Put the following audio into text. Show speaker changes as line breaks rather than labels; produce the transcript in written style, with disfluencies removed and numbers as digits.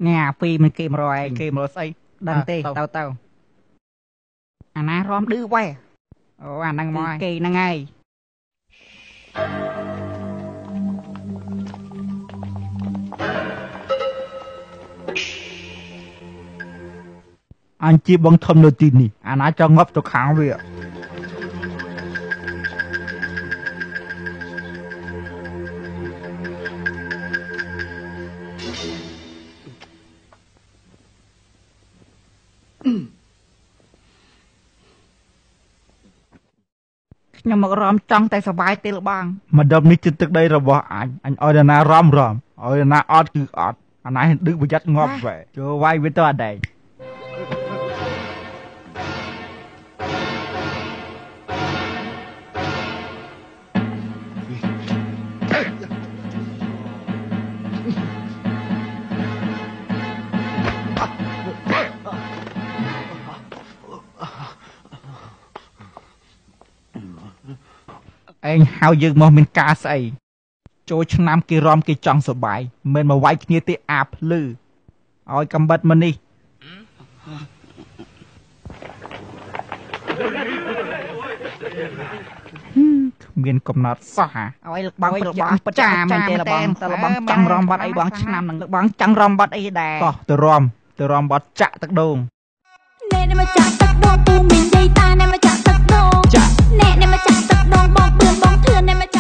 ញ៉ាពីមិនគេមករកឯងគេមករកស្អីដឹងទេទៅទៅអាណារំឌឺវ៉េអូអាហ្នឹងមកគេហ្នឹងហើយ
អញជាបងធំនៅទីនេះអាណាចង់ងាប់ទៅខាងវា
ខ្ញុំមករំចង់តែសបាយទេលបង
ម្ដុំនេះជាទឹកដីរបស់អញអញឲ្យណារំរំឲ្យណាអត់គឺអត់អាណាឌឺប្រយ័ត្នងាប់វ៉ែចូលវាយវាទៅអដែង
ឯងហៅយើងមកមានការស្អីចូលឆ្នាំគេរំគេចង់សបាយមិនមកវាយគ្នាទេអាភ្លឺឲ្យកំបិតមកនេះគ្មានកំណត់សោះឲ្យលបងលបងពិតចាមែនទេលបងតើលបងចង់រំបាត់អីបងឆ្នាំនឹងលបងចង់រំបាត់អីដែរ
តោះទៅរំទៅរំបាត់ចាក់ទឹកដូង
ណែមកចាក់ទឹកដូងពូមីងយាយតាណែមកចាក់ទឹកដូងណែមកចាក់ទឹកដូងបងបឿនបងធឿនណែមក